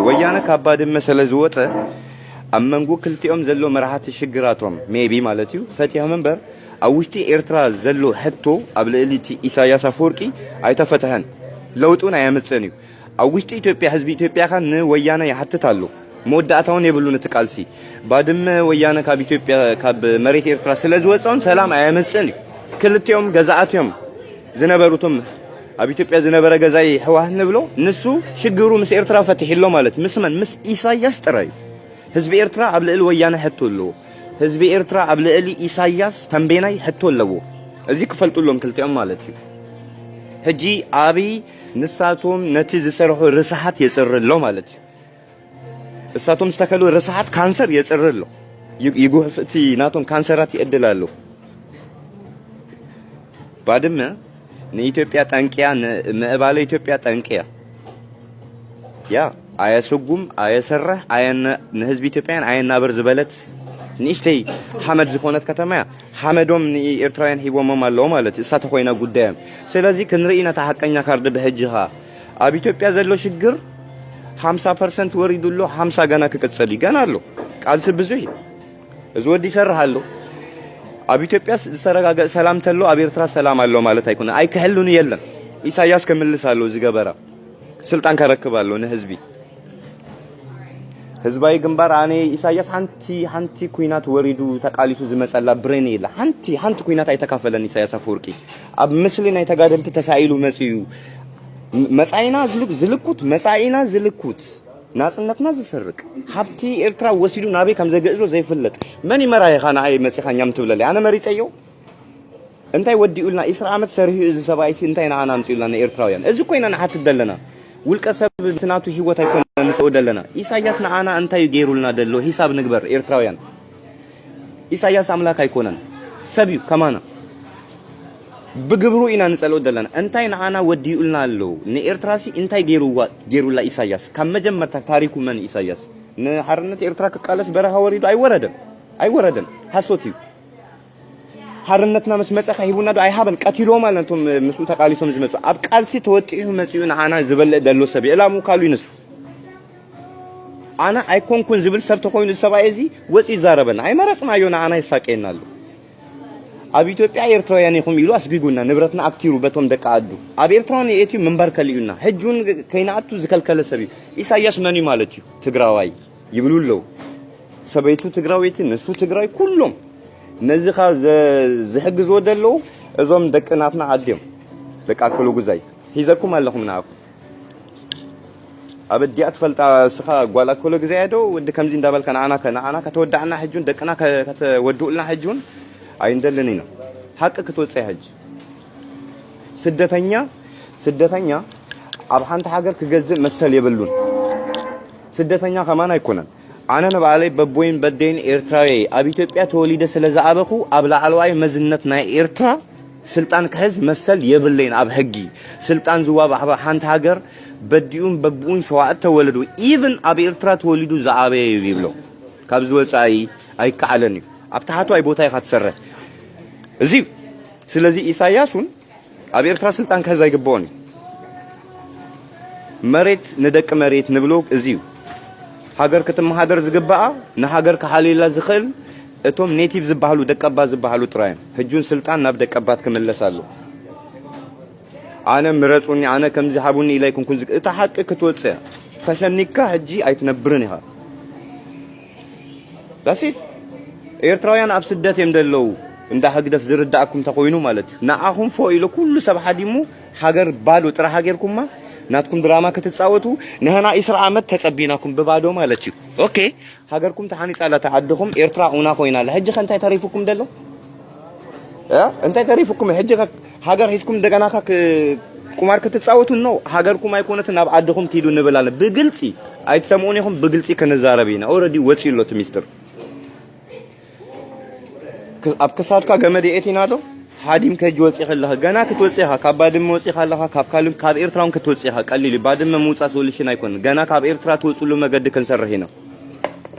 ወያነ ካብ ባድመ ስለ ዝወጸ ኣብ መንጎ ክልቲኦም ዘሎ መራሕቲ ሽግራቶም ሜቢ ማለት እዩ ፈቲሖም እምበር ኣብ ውሽጢ ኤርትራ ዘሎ ሕቶ ኣብ ልዕሊ እቲ ኢሳያስ ኣፈወርቂ ኣይተፈትሐን። ለውጢ እውን ኣየምጽእን እዩ። ኣብ ውሽጢ ኢትዮጵያ ህዝቢ ኢትዮጵያ ኸ ንወያነ ይሓትት ኣሎ። መወዳእታ እውን የብሉን እቲ ቃልሲ። ባድመ ወያነ ካብ ኢትዮጵያ፣ ካብ መሬት ኤርትራ ስለ ዝወፀውን ሰላም ኣየምፅእን እዩ። ክልቲኦም ገዛእቲ እዮም ዝነበሩ። እቶም ኣብ ኢትዮጵያ ዝነበረ ገዛኢ ህወሓት ንብሎ፣ ንሱ ሽግሩ ምስ ኤርትራ ፈቲሑ ኣሎ ማለት። ምስ መን? ምስ ኢሳያስ ጥራይ እዩ። ህዝቢ ኤርትራ ኣብ ልዕሊ ወያነ ሕቶ ኣለዎ። ህዝቢ ኤርትራ ኣብ ልዕሊ ኢሳያስ ተንቤናይ ሕቶ ኣለዎ። እዚ ክፈልጡ ኣሎም ክልቲኦም ማለት እዩ። ሕጂ ኣብይ ንሳቶም ነቲ ዝሰርሑ ርስሓት የጽሪ ኣሎ ማለት እዩ። እሳቶም ዝተከሉ ርስሓት ካንሰር የጽሪ ኣሎ። ይ-፣ ይጉሕፍ፣ እቲ ናቶም ካንሰራት ይዕድል ኣሎ። ባድመ ንኢትዮጵያ ጠንቅያ፣ ንምዕባለ ኢትዮጵያ ጠንቅያ። ያ ኣየስጉም፣ ኣየሰርሕ፣ ኣየነ-፣ ንህዝቢ ኢትዮጵያን ኣየናብር ዝበለት ንእሽተይ ሓመድ ዝኾነት ከተማ እያ። ሓመዶም ንኤርትራውያን ሂቦሞም ኣለዉ ማለት እዩ። እሳ ተኾይና ጉዳዮም። ስለዚ ክንርኢ ኢና እታ ሓቀኛ ካርድ ብሕጂ ኸኣ። ኣብ ኢትዮጵያ ዘሎ ሽግር ሓምሳ ፐርሰንት ወሪዱ ኣሎ፣ ሓምሳ ገና ክቅጽል እዩ። ገና ኣሎ። ቃልሲ ብዙሕ እዩ። እዚ ወዲ ይሰርሕ ኣሎ። ኣብ ኢትዮጵያ ዝተረጋገ ሰላም ተሎ ኣብ ኤርትራ ሰላም ኣሎ ማለት ኣይኮነ። ኣይክሕልኑ የለን። ኢሳያስ ከምልስ ኣሎ ዝገበራ። ስልጣን ከረክብ ኣሎ ንህዝቢ። ህዝባዊ ግንባር ኣነ ኢሳያስ ሓንቲ ሓንቲ ኩናት ወሪዱ ተቃሊሱ ዝመጸላ ብሬን የላ። ሓንቲ ሓንቲ ኩናት ኣይተካፈለን ኢሳያስ ኣፈወርቂ። ኣብ ምስሊ ናይ ተጋደልቲ ተሳኢሉ መጽዩ። መጻኢና ዝልክ-፣ ዝልኩት፣ መጻኢና ዝልኩት፣ ናጽነትና ዝሰርቅ፣ ሃብቲ ኤርትራ ወሲዱ ናበይ ከም ዘግእዞ ዘይፍለጥ። መን ይመራየኻ ንዓይ መጺኻኛም ትብለለይ? ኣነ መሪጸዮ? እንታይ ወዲኡልና? ዒስራ ዓመት ሰሪሑ እዚ ሰብኣይሲ እንታይ ንዓና ኣምጺኡልና ንኤርትራውያን? እዚ ኮይና ንሓትት ዘለና። ውልቀ ሰብ ብናቱ ህይወት ኣይኮነን ንሰኡ ዘለና። ኢሳያስ ንዓና እንታይ ገይሩልና ደሎ? ሂሳብ ንግበር ኤርትራውያን። ኢሳያስ ኣምላክ ኣይኮነን። ሰብ እዩ ከማና። ብግብሩ ኢና ንጸልኦ ዘለና። እንታይ ንዓና ወዲኡልና ኣሎ? ንኤርትራሲ እንታይ ገይሩዋ-፣ ገይሩላ ኢሳያስ? ካብ መጀመርታ ታሪኩ መን ኢሳያስ? ንሓርነት ኤርትራ ክቃለስ በረኻ ወሪዱ ኣይወረደን። ኣይወረደን። ሓሶት እዩ። ሓርነትና ምስ መጸ ከሂቡና ዶ ኣይሃበን? ቀቲልዎም ኣለና እቶም ምስኡ ተቃሊሶም ዝመጹ። ኣብ ቃልሲ ተወጢሑ መጺኡ ንዓና ዝበልዕ ደሎ ሰብ እዩ። ዕላምኡ ካልኡ እዩ ንሱ። ኣነ ኣይኮንኩን ዝብል ሰብ ተኮይኑ እዚ ሰብኣይ እዚ ወጺኡ ይዛረበና። ኣይመረጽናዮ፣ ንዓና የሳቅየና ኣሎ። ኣብ ኢትዮጵያ ኤርትራውያን ኢኹም ኢሉ ኣስጊጉና፣ ንብረትና ኣክቲሩ በቶም ደቂ ኣዱ። ኣብ ኤርትራውን የእትዩ ምንባር ከሊኡና። ሕጂ እውን ከይንኣቱ ዝከልከለ ሰብ እዩ። ኢሳያስ መን እዩ ማለት እዩ? ትግራዋይ ይብሉ ኣለዉ። ሰበይቱ ትግራወይቲ፣ ንሱ ትግራይ፣ ኩሎም ነዚ ኻ ዘ-፣ ዝሕግዝዎ ዘለዉ እዞም ደቂ ናትና ዓዲ እዮም። ደቂ ኣከለ ጉዛይ ሒዘኩም ኣለኹም ንዓኹም። ኣብ ኣዲኣ ትፈልጣ እስኻ ጓል ኣከለ ግዛይ ዶ ወዲ ከምዚ እንዳበልካ ንዓና ከ-፣ ንዓና ከተወዳዕና ሕጂ እውን ደቅና ከ-፣ ከተወድኡልና ሕጂ እውን ኣይንደልን ኢና። ሓቂ ክትወጽእ ሕጂ። ስደተኛ፣ ስደተኛ ኣብ ሓንቲ ሃገር ክገዝእ መሰል የብሉን። ስደተኛ ከማን ኣይኮነን። ኣነ ንባዕለይ በቦይን በደይን ኤርትራዊ እየ። ኣብ ኢትዮጵያ ተወሊደ ስለ ዝኣበኹ ኣብ ላዕለዋይ መዝነት ናይ ኤርትራ ስልጣን ክሕዝ መሰል የብለይን። ኣብ ሕጊ ስልጣን ዝዋብ ኣሕባ-፣ ሓንቲ ሃገር በዲኡን በብኡን ሸዋእት ተወለዱ። ኢቭን ኣብ ኤርትራ ተወሊዱ ዝኣበየ እዩ ይብሎ። ካብዚ ወጻኢ ኣይከዓለን እዩ። ኣብ ታሕተዋይ ቦታ ኢኻ ትሰርሕ። እዚ፣ ስለዚ ኢሳያስ እውን ኣብ ኤርትራ ስልጣን ክሕዝ ኣይግብኦን እዩ። መሬት ንደቂ መሬት ንብሎ እዚ እዩ። ሃገር ክትመሃደር ዝግብኣ፣ ንሃገር ክሓልዩላ ዝኽእል እቶም ኔቲቭ ዝበሃሉ ደቀባት ዝበሃሉ ጥራይ እዮም። ሕጂ እውን ስልጣን ናብ ደቀባት ክምለስ ኣሎ። ኣነ ምረጹኒ፣ ኣነ ከምዚ ሃቡኒ ኢለ ኣይኮንኩን ዝግ-፣ እታ ሓቂ ክትወጽእ እያ። ተሸኒካ ሕጂ ኣይትነብርን ኢኻ። ዳሲት ኤርትራውያን ኣብ ስደት እዮም ዘለዉ። እንዳ ህግደፍ ዝርዳእኩም ተኮይኑ ማለት እዩ። ንዓኹም ፎ ኢሉ ኩሉ ሰብ ሓዲሙ ሃገር ባዶ ጥራሕ ሃገርኩማ ናትኩም ድራማ ክትጻወቱ ንህና ዒስራ ዓመት ተጸቢናኩም ብባዶ ማለት እዩ። ኦኬ፣ ሃገርኩም ተሓኒጻ ኣላ፣ እታ ዓድኹም ኤርትራ ኡና ኮይና ኣላ። ሕጂ ከ እንታይ ተሪፉኩም ደሎ? እ? እንታይ ተሪፉኩም? ሕጂ ከ ሃገር ሒዝኩም እንደገና ከ ክ-፣ ቁማር ክትጻወቱ ነው? ሃገርኩም ኣይኮነትን፣ ናብ ዓድኹም ትሂዱ ንብል ኣለ። ብግልጺ ኣይትሰምዑን ኢኹም፣ ብግልጺ ክንዛረብ ኢና። ኦልሬዲ ወጺኡ ኣሎ እቲ ሚስጥር። ክ-፣ ኣብ ክሳድካ ገመድ የእቲና ዶ? ሓዲምካ ሕጂ ወጺኻ ኣለኻ። ገና ክትወጽእ ኢኻ። ካብ ባድመ ወጺኻ ኣለኻ። ካብ ካልእ፣ ካብ ኤርትራ እውን ክትወጽእ ኢኻ። ቀሊል እዩ። ባድመ ምውጻእ ሶሉሽን ኣይኮነን። ገና ካብ ኤርትራ ትወጽሉ መገዲ ክንሰርሕ ኢና።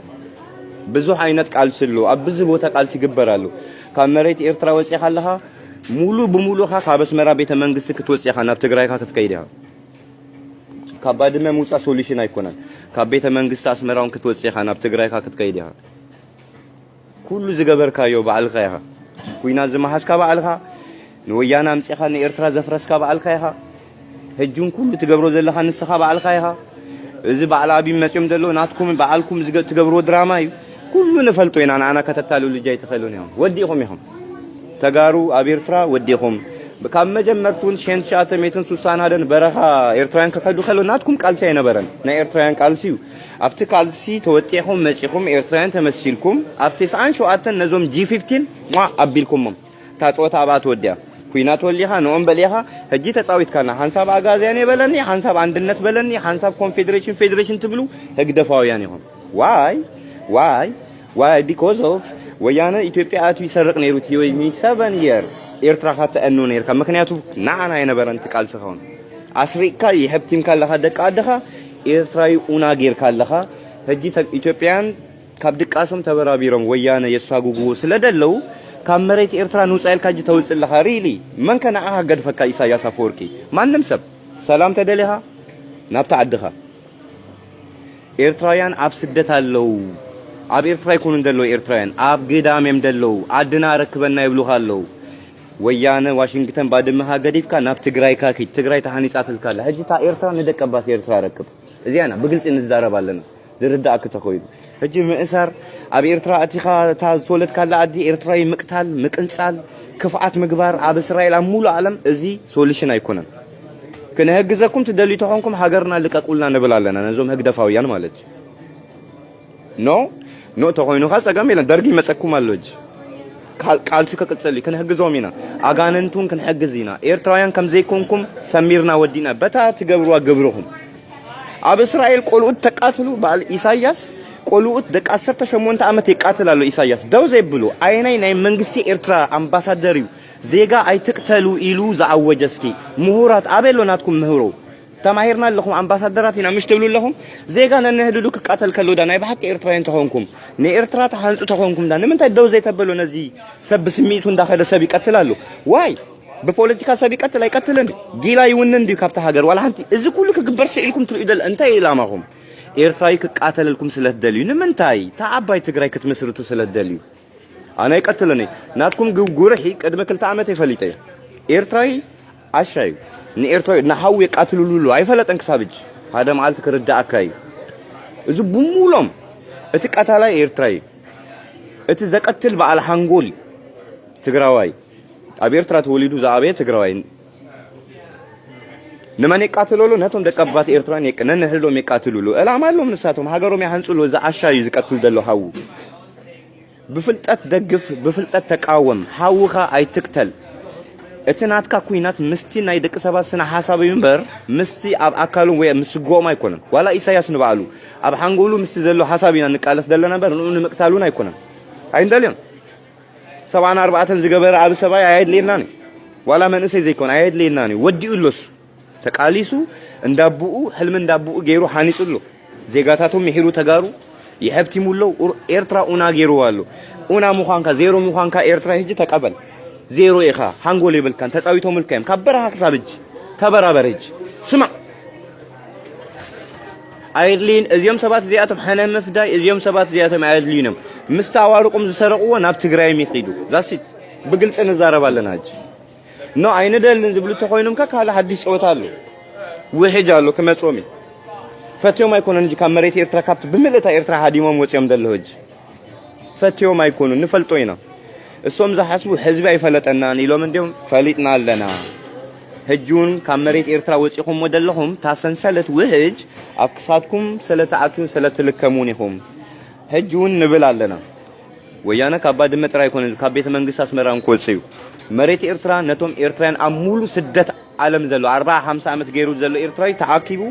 ብዙሕ ዓይነት ቃልሲ ኣሎ። ኣብ ብዙ ቦታ ቃልሲ ይግበር ኣሎ። ካብ መሬት ኤርትራ ወጺኻ ኣለኻ። ሙሉ ብሙሉ ኢኻ ካብ ኣስመራ ቤተ መንግስቲ ክትወጽእ ኢኻ። ናብ ትግራይካ ክትከይድ ኢኻ። ካብ ባድመ ምውጻእ ሶሉሽን ኣይኮነን። ካብ ቤተ መንግስቲ ኣስመራ እውን ክትወጽእ ኢኻ። ናብ ትግራይካ ክትከይድ ኢኻ። ኩሉ ዝገበርካዮ ባዕልኻ ኢኻ። ኩናት ዝመሃዝካ ባዕልኻ፣ ንወያነ ኣምጺኻ ንኤርትራ ዘፍረስካ ባዕልኻ ኢኻ። ሕጂ እውን ኩሉ ትገብሮ ዘለኻ ንስኻ ባዕልኻ ኢኻ። እዚ በዓል ኣብይ መጺኦም ዘለዉ ናትኩም በዓልኩም ዝገ-፣ ትገብርዎ ድራማ እዩ። ኩሉ ንፈልጦ ኢና፣ ንዓና ከተታልሉ ኣይትኽእሉን ኢኹም። ወዲእኹም ኢኹም። ተጋሩ ኣብ ኤርትራ ወዲእኹም። ካብ መጀመርትኡ እውን ሽሕን ትሽዓተ ሚእትን ስሳን ሓደን በረኻ ኤርትራውያን ክኸዱ ከለዉ ናትኩም ቃልሲ ኣይነበረን። ናይ ኤርትራውያን ቃልሲ እዩ። ኣብቲ ቃልሲ ተወጢኹም መጺኹም ኤርትራውያን ተመሲልኩም ኣብ ተስዓን ሸውዓተን ነዞም ጂ ፊፍቲን ሟ ኣቢልኩሞም። እታ ጸወታ ኣብኣ ተወዲኣ። ኩናት ወሊኻ ንኦም በሊኻ ሕጂ ተጻዊትካና። ሓንሳብ ኣጋዝያን እየ በለኒ፣ ሓንሳብ ኣንድነት በለኒ፣ ሓንሳብ ኮንፌደሬሽን ፌደሬሽን ትብሉ ህግደፋውያን ኢኹም። ዋይ ዋይ ዋይ because of ወያነ ኢትዮጵያ ኣትዩ ይሰርቕ ነይሩ እቲ ወይ seven years ኤርትራ ካተአኑ ነይርካ። ምክንያቱ ንዓና የነበረን እቲ ቃልሲ ኸውን ኣስሪቕካ የሀብቲምካ ኣለኻ ደቂ ኣደኻ። ኤርትራዊ ኡና ጌርካ ኣለኻ። ሕጂ ተ- ኢትዮጵያን ካብ ድቃሶም ተበራቢሮም ወያነ የሳጉጉዎ ስለ ደለዉ ካብ መሬት ኤርትራ ንውፃ ኢልካ ሕጂ ተውፅእ ኣለኻ። ሪሊ መንከ ንዓኻ ገድፈካ? ኢሳያስ ኣፈወርቂ። ማንም ሰብ ሰላም ተደሊኻ ናብታ ዓድኻ። ኤርትራውያን ኣብ ስደት ኣለዉ። ኣብ ኤርትራ ኣይኮኑን ዘለዉ ኤርትራውያን ኣብ ግዳም እዮም ዘለዉ። ዓድና ኣረክበና ይብሉኻ ኣለዉ። ወያነ ዋሽንግተን ባድመኻ ገዲፍካ ናብ ትግራይካ ኪድ። ትግራይ ተሃኒፃትልካ ኣላ። ሕጂ እታ ኤርትራ ንደቀባት ኤርትራ ኣረክብ። እዚኣና ብግልፂ ንዛረብ ኣለና። ዝርዳእክ ተኾይኑ ሕጂ ምእሳር ኣብ ኤርትራ ኣቲኻ እታ ዝተወለድካላ ዓዲ ኤርትራዊ ምቅታል ምቅንፃል ክፍኣት ምግባር ኣብ እስራኤል ኣብ ሙሉ ዓለም እዚ ሶሉሽን ኣይኮነን። ክንሕግዘኩም ትደልዩ ተኾንኩም ሃገርና ልቀቁልና ንብል ኣለና ነዞም ህግደፋውያን ማለት እዩ። ኖ ኖ ተኾይኑኻ ጸገም የለን። ደርጊ ይመጸኩም ኣሎ እጂ ቃል- ቃልሲ ክቅጽል እዩ። ክንሕግዞም ኢና። ኣጋንንቱን ክንሕግዝ ኢና። ኤርትራውያን ከም ዘይኮንኩም ሰሚርና ወዲና በታ ትገብርዋ ግብርኹም። ኣብ እስራኤል ቆልኡት ተቃትሉ በዓል ኢሳያስ ቆልኡት ደቂ ዓሰርተ ሸሞንተ ዓመት የቃትል ኣሎ ኢሳያስ ደው ዘይብሉ። ኣየናይ ናይ መንግስቲ ኤርትራ ኣምባሳደር እዩ ዜጋ ኣይትቅተሉ ኢሉ ዝኣወጀ? እስኪ ምሁራት ኣበይ ኣሎ ናትኩም ምህሮ? ተማሂርና ኣለኹም ኣምባሳደራት ኢና ምሽ ትብሉ ኣለኹም። ዜጋ ነንሕድዱ ክቃተል ከሎ ዳ ናይ ብሓቂ ኤርትራውያን ተኾንኩም ንኤርትራ ተሃንፁ ተኾንኩም ዳ ንምንታይ ደው ዘይተበሎ? ነዚ ሰብ ብስሚቱ እንዳኸደ ሰብ ይቀትል ኣሎ። ዋይ ብፖለቲካ ሰብ ይቀትል ኣይቀትልን ጊላ ይውንን ድዩ ካብታ ሃገር ዋላ ሓንቲ? እዚ ኩሉ ክግበር ስኢልኩም ትርእዩ ደል እንታይ እዩ ኢላማኹም? ኤርትራዊ ክቃተለልኩም ስለ ትደልዩ ንምንታይ? እታ ዓባይ ትግራይ ክትምስርቱ ስለ ትደልዩ ኣነ ኣይቀትልን እየ። ናትኩም ግብ ጉርሒ ቅድሚ ክልተ ዓመት እየ ፈሊጠ እየ። ኤርትራዊ ዓሻ እዩ። ንኤርትራዊ ንሓው የቃትልሉ ኣለዉ ኣይፈለጠን ክሳብ እጅ ሓደ መዓልቲ ክርዳእካ እዩ። እዚ ብሙሎም እቲ ቀታላይ ኤርትራዊ እቲ ዘቀትል በዓል ሓንጎል ትግራዋይ ኣብ ኤርትራ ተወሊዱ ዝኣበየ ትግራዋይ ንመን የቃትለሉ ነቶም ደቀባት ኤርትራን የቅ ነንሕድዶም የቃትሉሉ ዕላማ ኣለዎም ንሳቶም ሃገሮም ይሃንጹሉ እዚ ዓሻ እዩ ዝቀትል ዘሎ ሓዉ። ብፍልጠት ደግፍ ብፍልጠት ተቃወም ሓውኻ ኣይትቅተል። እቲ ናትካ ኩናት ምስቲ ናይ ደቂ ሰባት ስነ ሓሳብ እዩ እምበር ምስቲ ኣብ ኣካሉ ወይ ምስ ስግኦም ኣይኮነን። ዋላ ኢሳያስ ንባዕሉ ኣብ ሓንጎሉ ምስቲ ዘሎ ሓሳብ ኢና ንቃለስ ዘለና እምበር ንኡ ንምቅታል እውን ኣይኮነን። ኣይንደልዮን። ሰብዓን ኣርባዕተን ዝገበረ ኣብ ሰብኣይ ኣየድልየናን እዩ። ዋላ መንእሰይ ዘይኮነ ኣየድልየናን እዩ። ወዲኡ ኣሎ እሱ ተቃሊሱ እንዳብኡ ሕልሚ እንዳብኡ ገይሩ ሓኒጹ ኣሎ። ዜጋታቱ ምሒሩ ተጋሩ ይሐብቲሙ ኣሎ። ኡር- ኤርትራ ኡና ገይርዋ ኣሎ። ኡና ምዃንካ ዜሮ ምዃንካ ኤርትራ ሕጂ ተቀበል። ዜሮ ኢኻ፣ ሓንጎል የብልካን፣ ተጻዊቶምልካ እዮም ካብ በረኻ ክሳብ ሕጂ። ተበራበር ሕጂ። ስማዕ። ኣየድልይን እዚኦም ሰባት እዚኣቶም ሕነ ምፍዳይ እዚኦም ሰባት እዚኣቶም ኣየድልዩን እዮም። ምስቲ ኣዋርቆም ዝሰረቕዎ ናብ ትግራይ እዮም ይኺዱ። ዛሲት ብግልፂ ንዛረብ ኣለና ሕጂ። ኖ ኣይንደልን ዝብሉ ተኾይኖም ከ ካልእ ሓድሽ ፀወታ ኣሎ። ውሕጅ ኣሎ ክመፅኦም እዩ። ፈትዮም ኣይኮነን እንጂ ካብ መሬት ኤርትራ ካብቲ ብምልእታ ኤርትራ ሃዲሞም ወፂኦም ዘለዉ ሕጂ። ፈትዮም ኣይኮኑን ንፈልጦ ኢና። እሶም ዝሓስቡ ህዝቢ ኣይፈለጠናን ኢሎም እንዲዮም ፈሊጥና ኣለና። ሕጂ እውን ካብ መሬት ኤርትራ ወፂኹምዎ ዘለኹም እታ ሰንሰለት ውሕጅ ኣብ ክሳድኩም ስለ ተኣትውን ስለ ትልከሙን ኢኹም። ሕጂ እውን ንብል ኣለና። ወያነ ካብ ባድመ ጥራይ ኣይኮነን ካብ ቤተ መንግስቲ ኣስመራ እውን ክወፅእ እዩ። መሬት ኤርትራ ነቶም ኤርትራውያን ኣብ ሙሉ ስደት ዓለም ዘሎ ኣርብዓ ሓምሳ ዓመት ገይሩ ዘሎ ኤርትራዊ ተኣኪቡ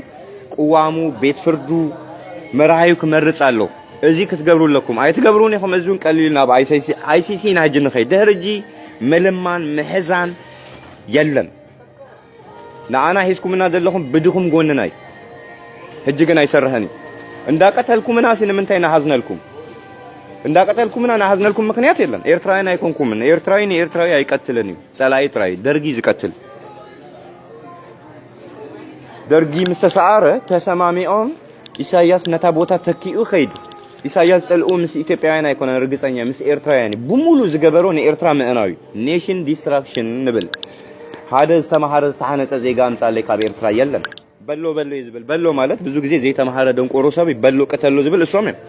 ቅዋሙ ቤት ፍርዱ መራሒኡ ክመርፅ ኣሎ። እዚ ክትገብሩ ኣለኩም ኣይትገብሩን ኢኹም። እዚ እውን ቀሊል ናብ ኣይሲሲ ኢና ሕጂ ንኸይድ ድሕሪ ሕጂ ምልማን ምሕዛን የለን። ንዓና ሒዝኩምና ዘለኹም ብድኹም ጎንና እዩ። ሕጂ ግን ኣይሰርሕን እዩ። እንዳቀተልኩምና ሲ ንምንታይ ንሓዝነልኩም? እንዳቀተልኩምና ንሓዝነልኩም ምክንያት የለን። ኤርትራውያን ኣይኮንኩምን። ኤርትራዊ ንኤርትራዊ ኣይቀትልን እዩ። ጸላኢ ጥራይ ደርጊ እዩ ዝቀትል። ደርጊ ምስ ተሰዓረ ተሰማሚዖም ኢሳያስ ነታ ቦታ ተኪኡ ከይዱ። ኢሳያስ ጽልኡ ምስ ኢትዮጵያውያን ኣይኮነን ርግጸኛ ምስ ኤርትራውያን እዩ። ብሙሉ ዝገበሮ ንኤርትራ ምእናው እዩ። ኔሽን ዲስትራክሽን ንብል። ሓደ ዝተማሃረ ዝተሓነጸ ዜጋ ኣምጻለይ ካብ ኤርትራ የለን። በሎ በሎ እዩ ዝብል። በሎ ማለት ብዙ ግዜ ዘይተማሃረ ደንቆሮ ሰብ እዩ። በሎ ቅተሎ ዝብል እሶም እዮም።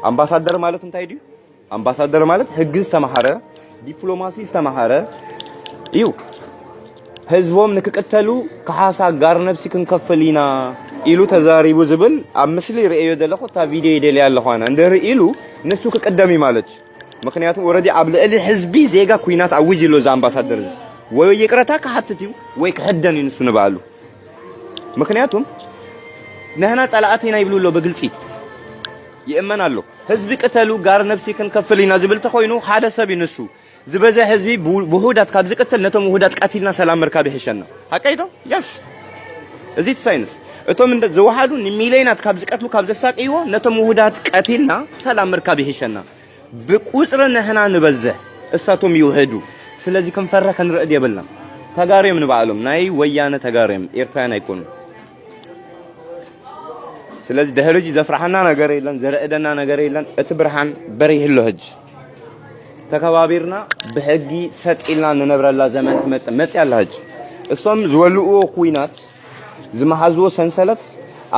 ኣምባሳደር ማለት እንታይ ድዩ? ኣምባሳደር ማለት ህጊ ዝተማሃረ ዲፕሎማሲ ዝተማሃረ እዩ። ህዝቦም ንክቅተሉ ካሓሳ ጋር ነብሲ ክንከፍል ኢና ኢሉ ተዛሪቡ ዝብል ኣብ ምስሊ ርእዮ ዘለኹ እታ ቪድዮ ይደልያ ኣለኹ ኣነ እንድህሪ ኢሉ ንሱ ክቅደም እዩ ማለት እዩ። ምክንያቱ ወረዲ ኣብ ልዕሊ ህዝቢ ዜጋ ኩናት ኣውጅ ኣሎ እዚ ኣምባሳደር እዚ ወይ ይቅረታ ክሓትት እዩ ወይ ክሕደን እዩ ንሱ ንባዕሉ። ምክንያቱም ንሕና ጸላእቲ ኢና ይብሉ ኣሎ ብግልጺ ይእመን ኣሎ። ህዝቢ ቅተሉ ጋር ነብሲ ክንከፍል ኢና ዝብል ተኾይኑ ሓደ ሰብ እዩ ንሱ። ዝበዝሕ ህዝቢ ብው- ብውሁዳት ካብ ዝቅትል ነቶም ውሁዳት ቀቲልና ሰላም ምርካብ ይሕሸና። ሓቀይ ዶ? የስ። እዚ እቲ ሳይንስ። እቶም እንደ ዝወሓዱ ንሚልዮናት ካብ ዝቀትሉ ካብ ዘሳቅይዎ ነቶም ውሁዳት ቀቲልና ሰላም ምርካብ ይሕሸና። ብቁጽሪ ንሕና ንበዝሕ፣ እሳቶም ይውህዱ። ስለዚ ክንፈርሕ ክንርዕድ የብልና። ተጋርዮም ንባዕሎም ናይ ወያነ ተጋርዮም ኤርትራውያን ኣይኮኑ። ስለዚ ድሕሪ ሕጂ ዘፍርሓና ነገር የለን፣ ዘርዕደና ነገር የለን። እቲ ብርሃን በሪህ ኣሎ። ሕጂ ተከባቢርና ብሕጊ ሰጥ ኢልና ንነብረላ ዘመን ትመጽእ መጽእ ኣላ። ሕጂ እሶም ዝወልእዎ ኩናት ዝመሓዝዎ ሰንሰለት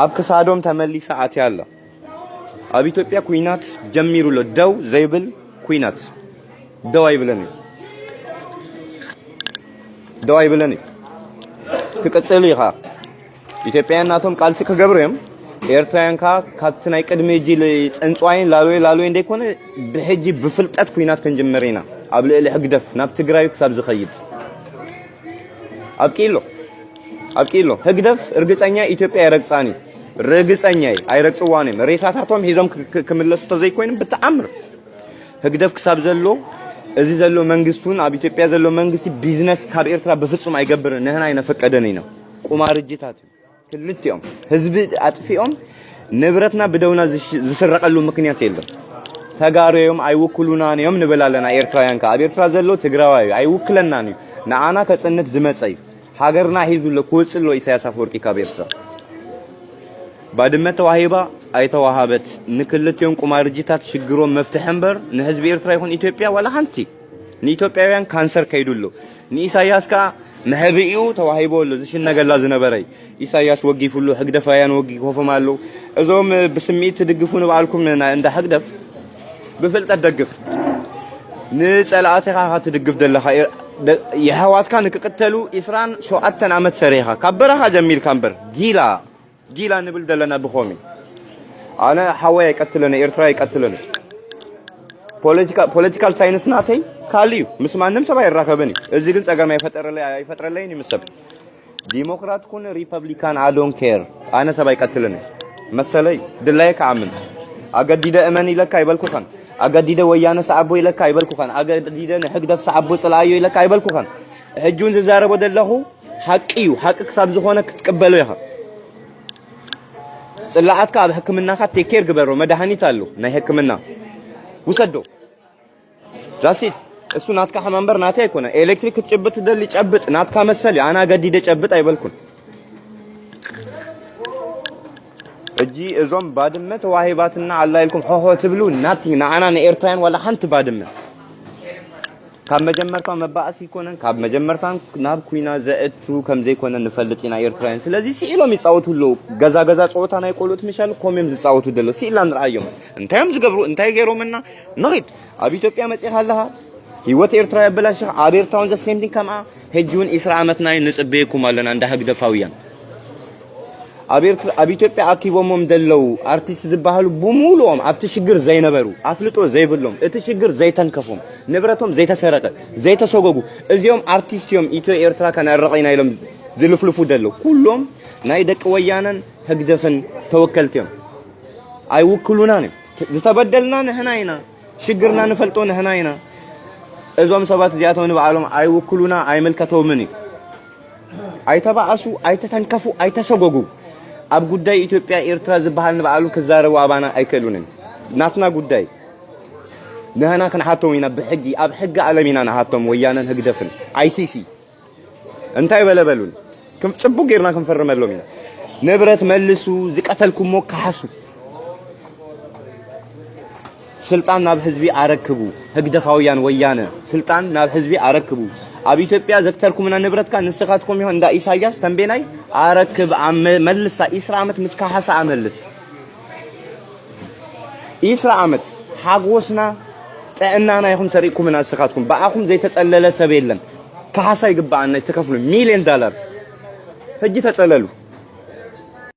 ኣብ ክሳዶም ተመሊሳ ኣትያ ኣላ። ኣብ ኢትዮጵያ ኩናት ጀሚሩ ኣሎ። ደው ዘይብል ኩናት ደው ኣይብለን እዩ። ደው ኣይብለን እዩ። ክቅጽል እዩ ኸዓ። ኢትዮጵያውያን ናቶም ቃልሲ ክገብሩ እዮም። ኤርትራውያን ከኣ ካብቲ ናይ ቅድሚ እጂ ል- ጸንጽዋይን ላልወይ ላልወይ እንደይኮነ ብሕጂ ብፍልጠት ኩናት ክንጅምር ኢና። ኣብ ልዕሊ ህግደፍ ናብ ትግራይ ክሳብ ዝኸይድ ኣብቂሎ ኣብቂሎ። ህግደፍ ርግጸኛ ኢትዮጵያ ኣይረግጻን እዩ። ርግጸኛ እዩ። ኣይረግጽዋን እዮም። ሬሳታቶም ሒዞም ክ- ክ- ክምለሱ ተዘይኮይኑ ብተኣምር ህግደፍ ክሳብ ዘሎ እዚ ዘሎ መንግስቱን ኣብ ኢትዮጵያ ዘሎ መንግስቲ ቢዝነስ ካብ ኤርትራ ብፍጹም ኣይገብርን። ንህና ኣይነፈቀደን ኢና። ቁማርጅታት እዩ። ክልቲኦም ህዝቢ ኣጥፊኦም ንብረትና ብደውና ዝሽ- ዝስረቀሉ ምክንያት የለን። ተጋሩ እዮም ኣይውክሉናን እዮም ንብል ኣለና። ኤርትራውያን ከ ኣብ ኤርትራ ዘሎ ትግራዋይ እዩ ኣይውክለናን እዩ። ንዓና ከጽንት ዝመጸ እዩ። ሃገርና ሒዙ ኣሎ ክወጽእ ኣሎ ኢሳያስ ኣፈወርቂ ካብ ኤርትራ። ባድመ ተዋሂባ ኣይተዋሃበት ንክልቲኦም ቁማርጅታት ሽግሮም መፍትሒ እምበር ንህዝቢ ኤርትራ ይኹን ኢትዮጵያ ዋላ ሓንቲ። ንኢትዮጵያውያን ካንሰር ከይዱ ኣሎ። ንኢሳያስ ከኣ መሕብኢኡ ተዋሂቦ ኣሎ። ዝሽነገላ ዝነበረ ኢሳያስ ወጊፉ ኣሎ። ህግደፋውያን ወጊጎፎም ኣለዉ። እዞም ብስምዒት ትድግፉ ንባዕልኩም ና- እንዳ ህግደፍ ብፍልጠት ደግፍ። ንጸላእትኻ ኢኻ ትድግፍ ዘለኻ። የ- ደ- የሕዋትካ ንክቅተሉ ዒስራን ሸውዓተን ዓመት ሰሪኻ ካብ በረኻ ጀሚርካ እምበር ጊላ ጊላ ንብል ዘለና ብኾሚ። ኣነ ሓወይ ኣይቀትለን፣ ኤርትራ ኣይቀትለን። ፖለቲካ ፖለቲካል ሳይንስ ናተይ ካልእ እዩ። ምስ ማንም ሰብ ኣይራኸብን እዩ። እዚ ግን ጸገም ኣይፈጠረለይ ኣይፈጥረለይን እዩ ምስ ሰብ። ዲሞክራት ኩን ሪፐብሊካን ኣዶን ኬር። ኣነ ሰብ ኣይቀትልን እዩ። መሰለይ ድላይ ክኣምን። ኣገዲደ እመን ኢለካ ኣይበልኩኸን። ኣገዲደ ወያነ ሰዓቦ ኢለካ ኣይበልኩኸን። ኣገዲደ ንሕግደፍ ሰዓቦ ጽልኣዮ ኢለካ ኣይበልኩኸን። ሕጂ እውን ዝዛረቦ ዘለኹ ሓቂ እዩ። ሓቂ ክሳብ ዝኾነ ክትቅበሎ ኢኻ። ጽላኣትካ ኣብ ሕክምናኻ ቴኬር ግበሮ። መድሃኒት ኣሎ ናይ ሕክምና ውሰዶ። ዛሲት እሱ ናትካ ሕማም በር ናተይ ኣይኮነ። ኤሌክትሪክ ክትጭብጥ ትደሊ ጨብጥ፣ ናትካ መሰል እዩ። ኣነ ኣገዲደ ጨብጥ ኣይበልኩን። እጂ እዞም ባድመ ተዋሂባትና ኣላ ኢልኩም ሖሖ ትብሉ ናቲንግ ንዓና ንኤርትራውያን ዋላ ሓንቲ ባድመ ካብ መጀመርታ መባእሲ ይኮነን ካብ መጀመርታ ናብ ኩና ዘእቱ ከም ዘይኮነ ንፈልጥ ኢና ኤርትራውያን። ስለዚ ስኢሎም ይጻወቱ ኣለዉ። ገዛ ገዛ ጸወታ ናይ ቆልኡት ምሻል ኮም እዮም ዝጻወቱ ዘለዉ። ስኢልና ንርኣዮም። እንታይ እዮም ዝገብሩ? እንታይ ገይሮምና? ንኺድ። ኣብ ኢትዮጵያ መጺኻ ኣለኻ። ህይወት ኤርትራ የበላሽኻ። ኣብ ኤርትራ እውን ዘሴምቲንግ ከምኣ። ሕጂ እውን ዒስራ ዓመትና እዩ ንጽበየኩም ኣለና እንዳ ህግደፋውያን። ኣብ ኤርትራ ኣብ ኢትዮጵያ ኣኪቦሞም ዘለዉ ኣርቲስት ዝበሃሉ ብምሉኦም ኣብቲ ሽግር ዘይነበሩ ኣፍልጦ ዘይብሎም እቲ ሽግር ዘይተንከፎም ንብረቶም ዘይተሰረቀ ዘይተሰጎጉ እዚኦም ኣርቲስት እዮም ኢትዮ ኤርትራ ከነዕርቕ ኢና ኢሎም ዝልፍልፉ ዘለዉ ኩሎም ናይ ደቂ ወያነን ህግደፍን ተወከልቲ እዮም። ኣይውክሉናን እዮም። ዝተበደልና ንሕና ኢና። ሽግርና ንፈልጦ ንሕና ኢና። እዞም ሰባት እዚኣቶም ንባዕሎም ኣይውክሉና ኣይምልከቶምን እዩ። ኣይተባኣሱ ኣይተተንከፉ ኣይተሰጎጉ ኣብ ጉዳይ ኢትዮጵያ ኤርትራ ዝበሃል ንባዕሉ ክዛረቡ ኣባና ኣይክእሉንን። ናትና ጉዳይ ንህና ክንሓቶም ኢና ብሕጊ ኣብ ሕጊ ዓለም ኢና ንሓቶም ወያነን ህግደፍን ኣይሲሲ እንታይ በለ በሉን ጽቡቅ ጌርና ክንፈርመሎም ኢና። ንብረት መልሱ ዝቀተልኩሞ ካሓሱ። ስልጣን ናብ ህዝቢ ኣረክቡ። ህግደፋውያን ወያነ ስልጣን ናብ ህዝቢ ኣረክቡ። ኣብ ኢትዮጵያ ዘክተልኩምና ንብረትካ ንስኻትኩም ይሆን እንዳ ኢሳያስ ተንቤናይ ኣረክብ መልሳ ኢስራ ዓመት ምስ ካሓሳ ኣመልስ። ኢስራ ዓመት ሓጎስና ጥዕናና ኢኹም ሰሪቅኩምና ንስኻትኩም ብኣኹም ዘይተጸለለ ሰብ የለን። ካሓሳ ይግባኣና ትከፍሉ ሚልዮን ዳላርስ። ሕጂ ተጸለሉ።